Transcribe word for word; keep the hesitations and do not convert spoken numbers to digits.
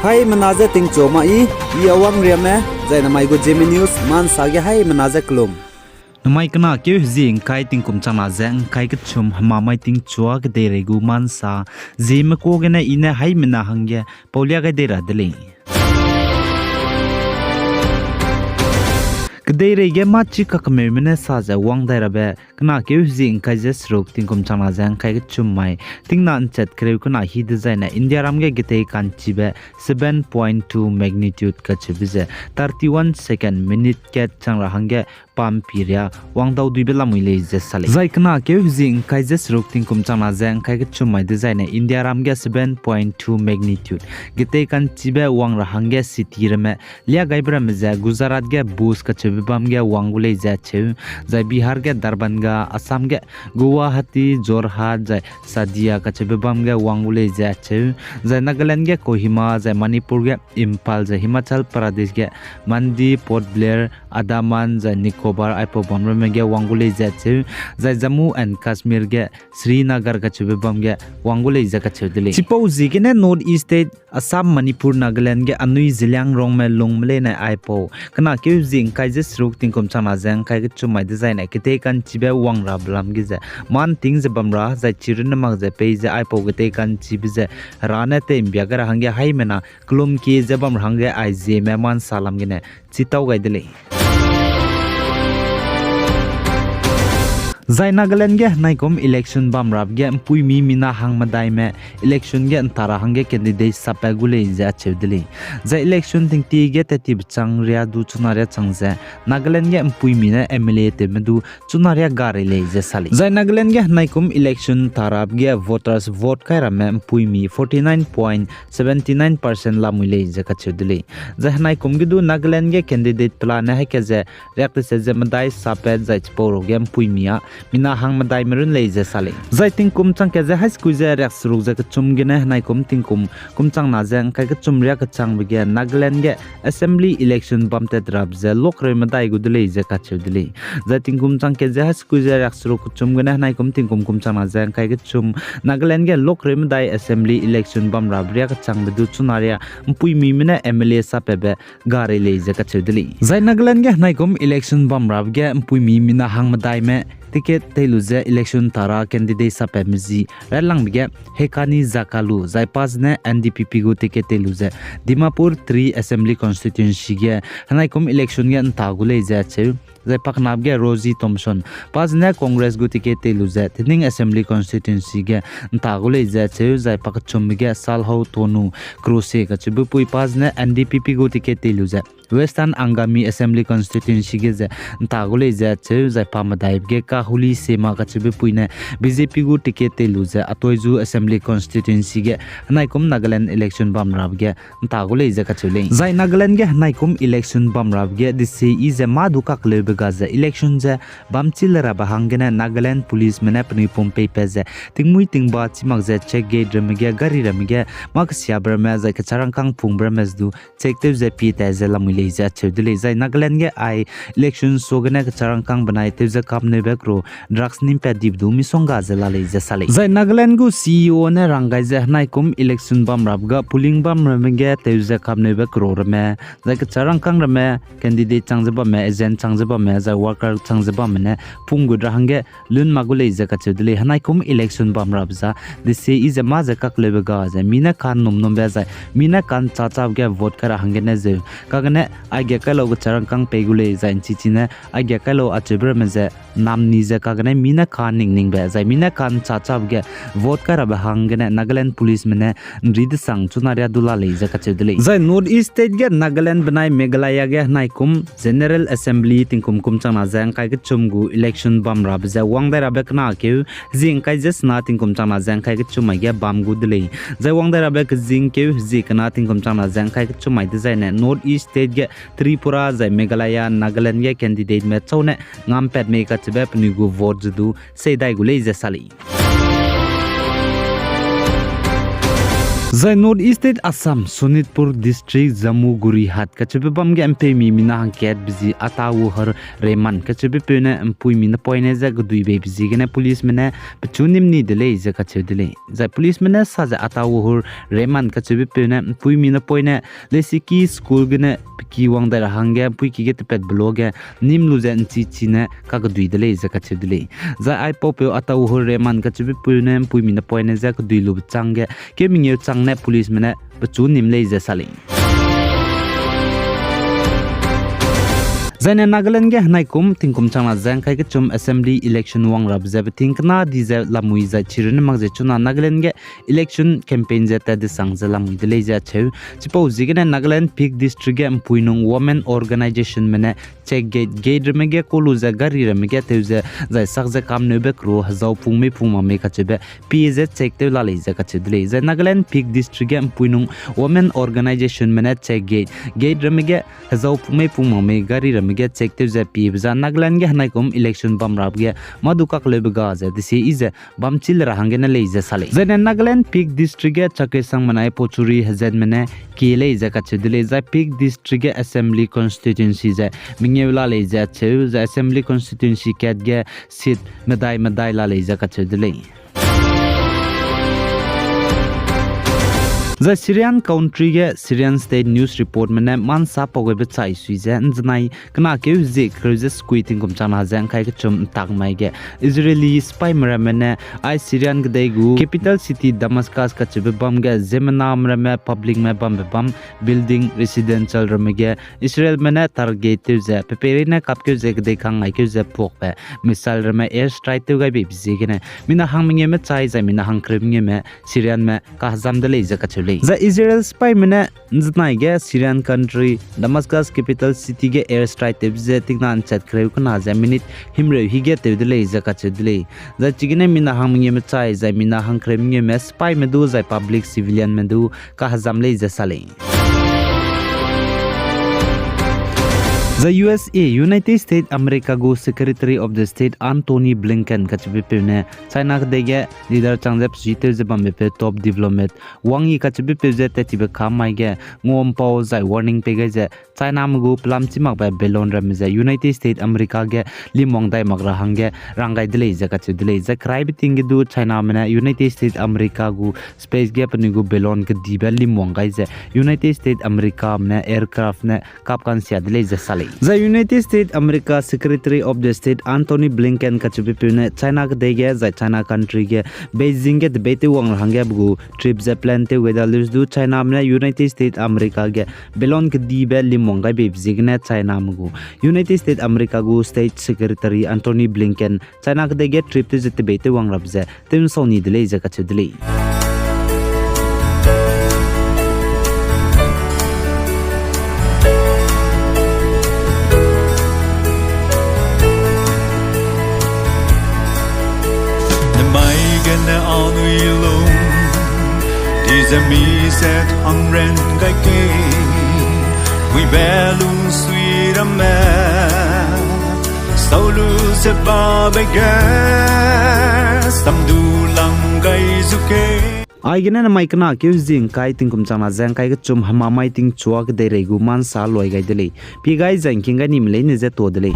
Haimena je tingchu ma i, i Awang Riame, zai namai gu Zeme News, mansa ge haimena je kelum. Namai kena keu hezi ngkai tingkum changna ze ngkai kechum hemamai tingchua kedeirei gu mansa, Zeme ka gene i ne haimena hangge paulia gai dei ra de lei. Kedeirei ge mâ chi kakemeume ne sa ze wang dai rabe, kena keu hezi ngkai ze seruk tingkum changna ze ngkai kechum mai, tingna nchat kereu kena hi dezaine India ram ge getei kanchibe seven point two magnitude kacheube ze thirty-one second minute kat chang ra hangge pampi ria wang dau duibe lamui lei ze sa lei. Zai kena keu hezi ngkai ze seruk tingkum changna ze ngkai kechum mai dezaine India ram ge seven point two magnitude getei kanchibe wang ra hangge city ramme lia gaibe ramme ze Gujarat ge Bhuj kacheube bam ge wang gu lei ze acheu, zai Bihar ge Darbhanga, Assam ge Guwahati, Jorhat, zai Sadiya kacheube bam ge wang gu lei ze acheu, zai Nagaland ge Kohima, zai Manipur ge Imphal, zai Himachal Pradesh ge Mandi, Port Blair, Andaman, zai Nicobar aipau bam ramme ge wang gu lei ze acheu, zai Jammu and Kashmir ge Srinagar kacheube bam ge wang gu lei ze kacheu de lei. Chipau ziegene North East State, Assam, Manipur, Nagaland ge anui Zeliangrongme lungme leine aipau kena keu hezi ngkai ze seruk tingkum changna ze ngkai kechum mai dezaine getei kanchibe wang rabe lam ge ze mâ nting ze bam ra, zai chirunne mak ze pei ze aipau getei kanchibe ze hera ne tei'mbia gai ra hangge haimena kelum kie ze bam ra hangge ai Zeme mansa lam gene chitau gai de lei. Zai Nagaland ge henaikum election bam rabe ge mpuimi mina hangmedaime election ge nta ra hangge candidate sappat gu lei ze acheu de lei. Zai election tingtie ge tat tibe chang ria du chuna ria chang ze Nagaland ge mpuimi ne M L A tewme du chuna ria ga rei lei ze sa lei. Zai Nagaland ge henaikum election nta rabe ge voters vote kai ramme mpuimi forty-nine point seventy-nine percent lamui lei ze kacheu de lei. Zai henaikum ge du Nagaland ge candidate pelane haika ze riak tese ze medai sappat zai chipau ruge mpuimi â mina hangmedaime run lei ze sa lei. Zai tingkum chang kat ze hai sekui ze riak seruk ze kechum gene henaikum tingkum kum changna ze ngkai kechum riak kechangbe ge Nagaland ge assembly election bam tat rabe ze lokreu medai gu de lei ze kacheu de lei. Zai tingkum chang kat ze hai sekui ze riak seruk kechum gene henaikum tingkum kum changna ze ngkai kechum Nagaland ge lokreu medai assembly election bam rabe riak kechangbe du chuna ria mpuimime ne M L A sappatbe ga rei lei ze kacheu de lei. Zai Nagaland ge henaikum election bam rabe ge mpuimi mina hangmedaime ticket tei lu ze election nta ra candidate sappatme zi railangbe ge Hekani Zakalu, zai pa zene N D P P gu ticket tei lu ze Dimapur three Assembly Constituency ge henaikum election ge nta gu lei ze acheu. Zai pakenabe ge Rosie Thompson, pa zene Congress gu ticket tei lu ze Tening Assembly Constituency ge nta gu lei ze acheu, zai pakechumbe ge Salhou Tonu Krose kacheube pui pa zene N D P P gu ticket tei lu ze Western Angami Assembly Constituency ge ze nta gu lei ze acheu, zai pamedaibe ge Kahuli Sema kacheube pui ne B J P gu ticket tei lu ze Atoizu Assembly Constituency ge henaikum Nagaland election bam rabe ge nta gu lei ze kacheu lei. Zai Nagaland ge henaikum election bam rabe ge desiyi ze mâ du kakleube ga ze election ze bam chi le rabe hanggene Nagaland policeme ne penui pum peipat ze tingmuî tingba chimak ze check gate ramme ge gari ramme ge mâ kesiabe ramme zai kecharangkâng pungbe ramme ze du check tew ze pie tat ze lamui lei ze acheu de lei. Zai Nagaland ge ai election suagene kecharangkâng benai tew ze kapneube kero drugs nimpat dibe du misongga ze la lei ze sa lei. Zai Nagaland gu C E O ne rang gai ze henaikum election bam rabe ga polling bam ramme ge tew ze kapneube kero ramme zai kecharangkâng ramme candidate chang ze bamme, agent chang ze bamme, zai worker chang ze bamme ne punggut ra hangge lun mak gu lei ze kacheu de lei. Henaikum election bam rabe za desiyi ze mâ ze kakleube ga ze mi ne ka'nnum numbe zai mi ne ka'nchâ chabe ge vote kai ra hanggene zeu kagene aige kai lau kecharangkâng pei gu lei zai nchichi ne aige kai lau acheube ramme ze namni ze kagene mi ne ka'nning ningbe zai mi ne ka'nchâ chabe ge vote kai rabe hanggene Nagaland policeme ne nri desang chuna ria du la lei ze kacheu de lei. Zai North East State ge Nagaland benai Meghalaya ge henaikum General Assembly tingkum kum changna ze ngkai kechum gu election bam rabe ze wang dai rabe kena keu hezi ngkai ze sena tingkum changna ze ngkai kechum mai ge bam gu de lei. Zai wang dai rabe kezing keu hezi kena tingkum changna ze ngkai kechum mai dezaine North East State ge Tripura zai Meghalaya, Nagaland ge candidateme chau ne ngampatme kacheube penui gu vote ze du sei dai gu lei ze sa lei. Zai North East State Assam, Sonitpur District, Jamuguri Hat kacheube bam ge mpeumi mina hangkat bezi Atawuhar Rehman kacheube peu ne mpuimi napoine je keduibeibe ziegene policeme ne pechu nim ni de lei ze kacheu de lei. Zai policeme ne sa ze Atawuhar Rehman kacheube peu ne mpuimi napoine lesiki school gene peki wang dai ra hangge mpuiki ge tepatbe lo ge nim lu ze nchi chine kakedui de lei ze kacheu de lei. Zai aipaupeu Atawuhar Rehman kacheube peu ne mpuimi napoine je kedui lube chang ge keu mengeu chang ne policeme ne pechu nim lei ze sa lei. Zaine Nagaland ge henaikum tingkum changna ze ngkai kechum assembly election wang rabe ze beting kena di ze lamui zai chirunne mak ze chuna Nagaland ge election campaign ze tat desang ze lamui de lei ze acheu. Chipau ziegene Nagaland Phek District ge mpuinung women organizationme ne check gate, gate ramme ge kolu ze gari ramme ge tew ze zai sak ze kamneube kru hezau pung mei pung mak mei kacheube pie ze check tew la lei ze kacheu de lei. Zai Nagaland Phek District ge mpuinung women organizationme ne check gate, gate ramme ge hezau pung mei pung mak mei gari ramme ge check tew ze piebe za Nagaland ge henaikum election bam rabe ge mâ du kakleube ga ze desie i ze bam chil ra hanggene lei ze sa lei. Zaine Nagaland Phek District ge Chakhesangme nai Pochuri hezatme ne kie lei ze kacheu de lei. Zai Phek District ge assembly constituency ze mengeu la lei ze acheu, zai assembly constituency kat ge seat medai medai la lei ze kacheu de lei. Zai Syrian country ge Syrian State News Reportme ne mansa pau gaibe chai sui ze nzenai kena keu zie kereu ze sekui tingkum changna ze ngkai kechum ntak mai ge Israeli sipaime ramme ne ai Syrian kedei gu capital city Damascus kacheube bam ge ziemmename ramme publicme bambe bam building residential ramme ge Israelme ne target tew ze pe peireine kapkeu ze kedei kang ngaikeu ze puakbe missile ramme airstrike tew gai beibe ziegene mina hang mengeume chai zai mina hang kereu mengeume Syrianme kahezam de lei ze kacheu lei. Zai Israel sipaime ne nzenai ge Syrian country Damascus capital city ge airstrike tewbe ze tingna nchat kereu kena ze minute himreu hige tew de lei ze kacheu de lei. Zai chigene mina hang mengeume chai zai mina hang kereu mengeume sipaime du zai public civilianme du kahezam lei ze sa lei. Zai U S A, United States America gu Secretary of the State Antony Blinken kacheube peu ne China kedei ge leader chang ze pesuitew ze bambepeu top diplomat Wang Yi kacheube peu ze tattibe kam mai ge nguampau zai warning pei gai ze Chiname gu pelam chi makbe balloon ramme ze United States America ge limwang dai mak ra hangge rang gai de lei ze kacheu de lei. Zai keraibe ting ge du Chiname ne United States America gu space ge penui gu balloon kedibe limwang gai ze United States Americame ne aircraft ne kapkansia de lei ze sa lei. Zai United States America Secretary of the State Antony Blinken kacheube peu ne China kedei ge zai China country ge Beijing ge debate tew wang ra hangge pe gu trip ze plan tew gai da leus du Chiname ne United States America ge balloon kedibe limwang gai beibe ziegene Chiname gu United States America gu State Secretary Antony Blinken China kedei ge trip tew ze debate tew wang rabe ze tew nsau ni de lei ze kacheu de lei. Nemai gene anui lung, di ze mi set hangren gai ke, muibe lungsui ramme, sau lu ze babe ge, samdu lang gai zu ke. Aigene nemai kena keu zie ngkai tingkum changna ze ngkai kechum hema mai tingchua kedeirei gu mansa loi gai de lei. Pie gai zai ngking gai nime leine ze tuâ de lei.